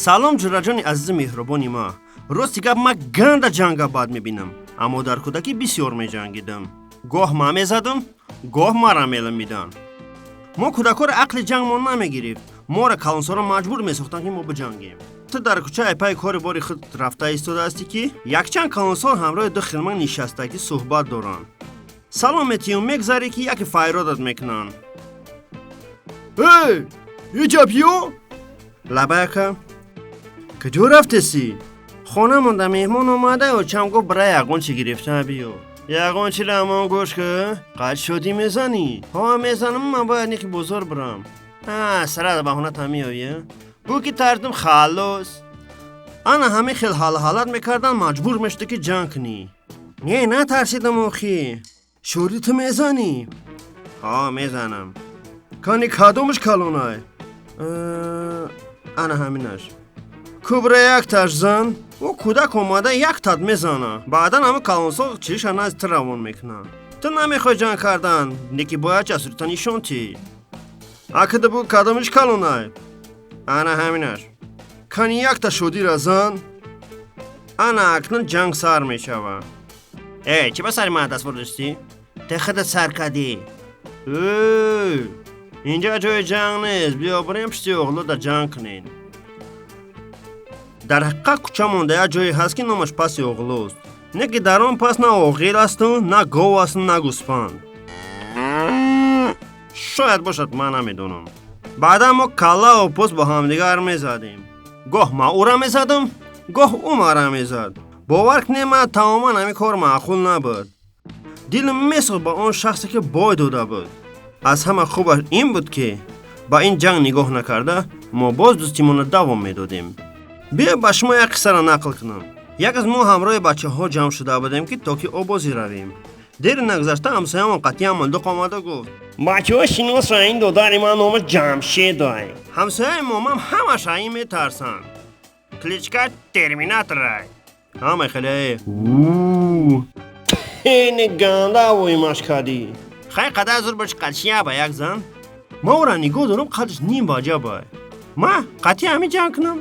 Салом, ҷураҷони азизи меҳрубони ма. Рости гап, ман ганда ҷанга бад мебинам, аммо дар кӯдакӣ бисёр меҷангидам. Гоҳ ман мезадам, гоҳ мара меламиданд. Мо кӯдакҳоро ақли ҷангмон намегирифт. Моро калонсолон маҷбур месохтанд, ки мо биҷангем. Ту дар кӯча айпайи кори бори худ рафта истодаастӣ, ки якчанд калонсол ҳамроҳи ду хилман нишастагӣ суҳбат доранд. Салом метиҳум, мегзарӣ, ки яке файродат мекунанд. Эй, иҷа биё! Лабай, ака. Куҷо рафтесӣ? Хона монда, меҳмон омада, очам гуфт, бира ягон чи гирифта биё. Ягон чиро ҳамон гӯш ки қад шодӣ мезанӣ. Ҳо, мезанам, ман бояд неки бозор бирам. Сарада баҳоната меоӣ? Бу ки тартим халос. Ана ҳамин хел ҳалҳалат мекардан, маҷбур мешудӣ, ки ҷанг кунӣ. Не, натарсидам охӣ. Шодӣ ту мезанӣ? Ҳо, мезанам. Кани, кадомаш калонай? Ана ҳаминаш. Кубра, якташ зан. Ӯ кӯдак омада яктат мезана. Баъдан ҳама калонсол чиша назди ту равон мекунанд. Ту намехоҳӣ ҷанг кардан, леки бояд ҷасурита нишон тӣ. Акида бу, кадомиш калонай? Ана ҳаминаш. Кани, якта шодира зан. Ана акнун ҷанг сар мешава. Э, чӣ ба сари ман даст бурдистӣ? Ту худат сар кардӣ. Инҷа ҷои ҷанг нест, биё бирем пишти оғлода ҷанг кунем. Дар ҳақиқат, кӯча монда як ҷое ҳаст, ки номаш паси оғлост. Не ки дар он пас на оғил асту, на гов асту, на гӯспанд. Шояд бошад, ман намедонам. Баъдан мо каллаву пӯст бо ҳамдигар мезадем. Гоҳ ман ӯра мезадам, гоҳ ӯ мара мезад. Бовар кунед, ман тамоман ҳамин кор маъқул набуд. Дилам месӯхт ба он шахсе, ки бой дода буд. Аз ҳама хубаш ин буд, ки ба ин ҷанг нигоҳ накарда, мо боз дӯстимонро давом медодем. Биё, ба шумо як қиссаро нақл кунам. Як рӯз мо ҳамроҳи бачаҳо ҷамъ шуда будем, ки то ки обозӣ равем. Дери нагузашта ҳамсоямон қатъиян мулдуқ омада гуфт: «Бачаҳо, шиносра, ин додари ман номаш Ҷамшедай. Ҳамсояи момам ҳамаш ин метарсанд. Кличка Терминаторай». Ҳама хеле не ганда воимаш кардӣ. Хай, қадар зур бош, қадшия ба як зан. Ма ӯра нигоҳ дорам, қадш ним баҷа бай. Ма қатъи ҳамин ҷанг кунам?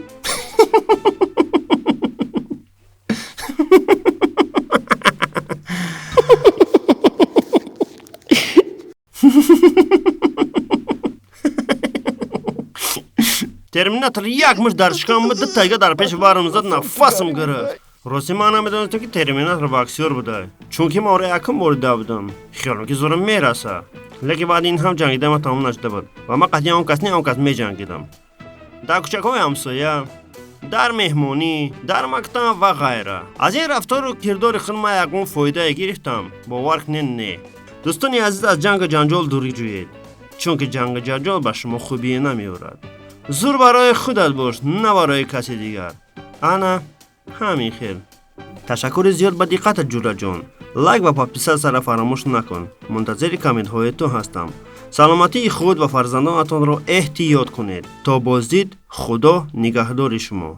Терминатор як муш дар шикам ду тайга дар пеши варам зад, нафасам гирифт. Рости, ман намедонистам, ки Терминатор боксёр буда, чунки ман ӯро якум бор дида будам. Хиёлам, ки зӯрам мераса. Лекин баъди ин ҳам ҷангида ман тамом нашуда буд ва ман қатъиян он кас не, он кас меҷангидам. Дар кӯчакҳои ҳамсоя, дар меҳмонӣ, дар мактаб ва ғайра. Аз ин рафтору кирдори худ ман ягон фоидае гирифтам? Бовар кунед, не. Дӯстони азиз, аз ҷангу ҷанҷол дурӣ ҷӯед, чунки ҷангу ҷанҷол ба шумо хубие намеорад. Зур барои худат бош, на барои каси дигар. Ана ҳамин хел. Ташаккури зиёд ба диққатат, ҷураҷон. Лайк ва подписаться ра фаромӯш накун. Мунтазири комментҳои ту ҳастам. Саломатии худ ва фарзандонатонро эҳтиёт кунед. То боздид, Худо нигаҳдори шумо.